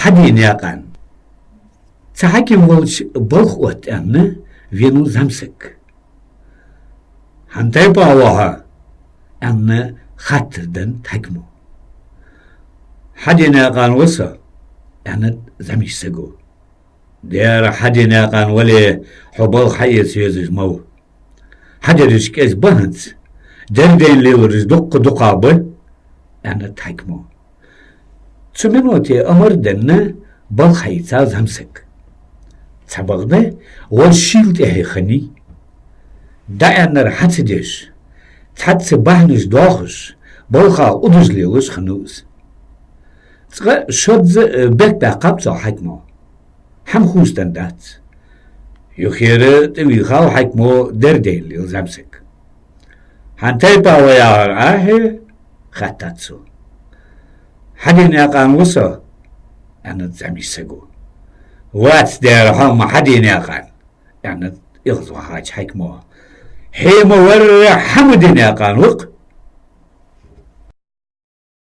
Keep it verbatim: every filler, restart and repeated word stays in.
хьа де, наькъан. Цхьа хьаким волча балха отт, аьнна, венав зӀамсаг. Хьан тайпан ва хьо? Аьнна, хаттар деннад хьакимо. Хьа де, наькъан, ва со, аьннад зӀамига саго. Дера, хьа де, наькъан, вале, хьо балха хьаэца везаш ма ва. Хьадераш кӀезига ба хӀанз, дердайна лелараш дуккха дукхагӀа ба, аьннад хьакимо. Цу минуте амар денна, балха хьаийцав зӀамсаг. Цхьабакъда, воаш шийла тӀехье хиннай. ДӀааьннар хьа ца деш, цхьацца бахьанаш доахаш, балхах удаш лелаш хиннав из. Цкъа шозза, э, бехк баьккхаб цо хьакимо. ХӀама хувцаденнадац. Юхера тӀавийхав хьакимо дердайна лела зӀамсаг. Хьан тайпан ва яхар Ӏа хье? — хаьттад цо. Хьа де, наькъан, ва со, — аьннад зӀамига саго. Вац, дера, хьо ма хьа де, наькъан, — аьннад эгӀазвахача хьакимо. Хье ма варра, хьа ма де, наькъан, ва-кх,